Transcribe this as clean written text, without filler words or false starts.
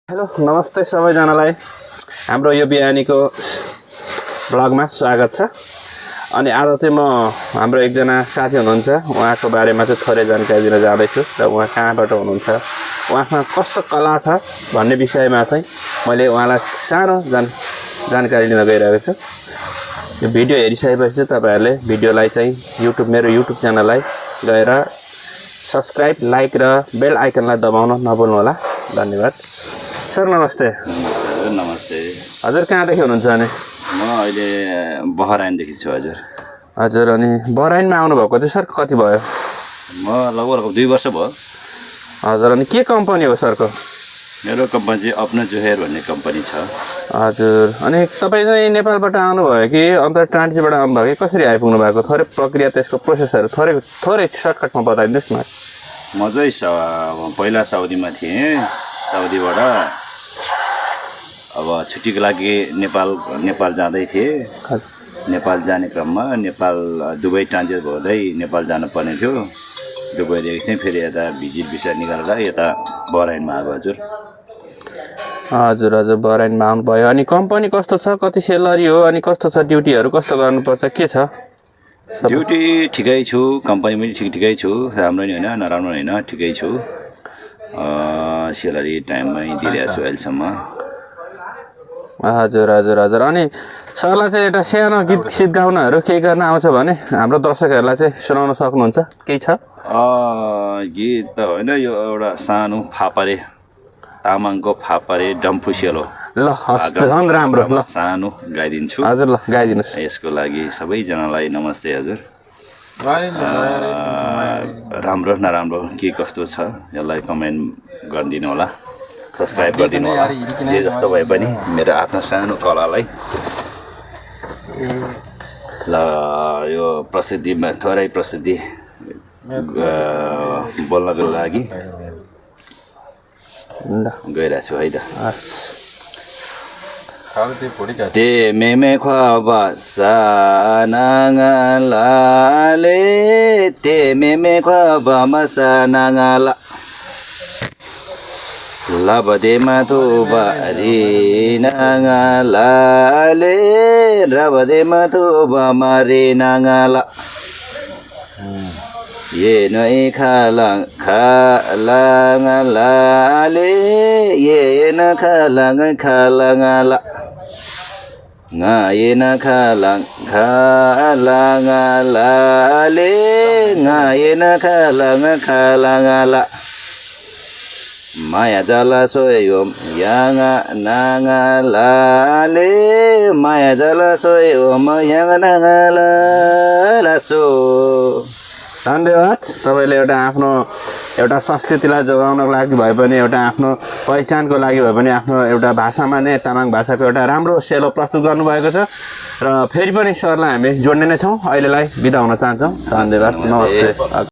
Hello नमस्ते सबैजनालाई हाम्रो यो बिहानीको ब्लगमा स्वागत छ। अनि आज चाहिँ म हाम्रो एकजना साथी हुनुहुन्छ उहाँको बारेमा चाहिँ थोरै जानकारी दिन जाँदैछु र उहाँ कहाँबाट हुनुहुन्छ, उहाँसँग कस्तो कला छ भन्ने विषयमा चाहिँ मैले उहाँलाई सानो जानकारी लिन गइरहेको छु। यो भिडियो हेरिसकेपछि चाहिँ तपाईहरुले भिडियोलाई चाहिँ मेरो युट्युब च्यानललाई गएर सब्स्क्राइब, लाइक र बेल आइकनलाई दबाउन नभुल्नु होला। धन्यवाद। सर नमस्ते। नमस्ते। हजुर कहाँदेखि हुनुहुन्छ अनि? म अहिले बहराइनदेखि छु हजुर। हजुर अनि बहराइनमा आउनुभएको चाहिँ सर कति भयो? म लगभग 2 वर्ष भयो। हजुर अनि के कम्पनी हो सरको? मेरो कम्पनी चाहिँ अपना जोहेर भन्ने कम्पनी छ। हजुर अनि तपाईँ चाहिँ नेपालबाट आउनुभयो कि अन्त ट्रान्जिटबाट आउनुभयो कि कसरी आइपुग्नु भएको? थोरै प्रक्रिया त्यसको प्रोसेसहरू थोरै सर्टकटमा बताइदिनुहोस् न। म चाहिँ पहिला साउदीमा थिएँ। साउदीबाट अब छुट्टीको लागि नेपाल जाँदै थिएँ। नेपाल जाने क्रममा दुबई ट्रान्जिट हुँदै नेपाल जानुपर्ने थियो। दुबईदेखि चाहिँ फेरि यता भिजिट भिसा निकालेर यता बहराइनमा आएको हजुर। हजुर बहराइनमा आउनुभयो। अनि कम्पनी कस्तो छ, कति सेलरी हो, अनि कस्तो छ, ड्युटीहरू कस्तो गर्नुपर्छ, के छ? ड्युटी ठिकै छु, कम्पनी पनि ठिकै छु, राम्रो नि होइन नराम्रो होइन, ठिकै छु। सेलरी टाइममै दिइरहेको छु अहिलेसम्म। हजुर अनि सरलाई चाहिँ एउटा सानो गीत गाउनहरू केही गर्न आउँछ भने हाम्रो दर्शकहरूलाई चाहिँ सुनाउन सक्नुहुन्छ? केही छ? गीत त होइन, यो एउटा सानो फापरे, तामाङको फापरे डम्फु सेलो। ल हस् झन् राम्रो। ल सानो गाइदिन्छु हजुर, ल गाइदिनुहोस्। यसको लागि सबैजनालाई नमस्ते हजुर। राम्रो नराम्रो के कस्तो छ यसलाई कमेन्ट गरिदिनु होला, सब्स्क्राइब गरिदिनु होला। जे जस्तो भए पनि मेरो आफ्नो सानो कलालाई ल यो प्रसिद्धिमा थोरै प्रसिद्धि बोल्नको लागि गइरहेको छु है त। ते मेमे ख्वाब सानाङालाले, ते मेमे ख्वाब मसानाङाला, लबदे माथु बारी नाङालाले, रबदे माथु बामारे नाङाला, ये नै खालाङालाले, ये न खालाङाला, ngaye na khalangalale, ngaye na khalangala, maya jala soyom yanga nangalale, maya jala soyom yanga nangalala so। धन्यवाद। तपाईँले एउटा संस्कृतिलाई जोगाउनको लागि भए पनि, एउटा आफ्नो पहिचानको लागि भए पनि आफ्नो एउटा भाषामा नै तामाङ भाषाको एउटा राम्रो सेलो प्रस्तुत गर्नुभएको छ र फेरि पनि सरलाई हामी जोड्ने नै छौँ। अहिलेलाई बिदा हुन चाहन्छौँ। धन्यवाद, नमस्ते।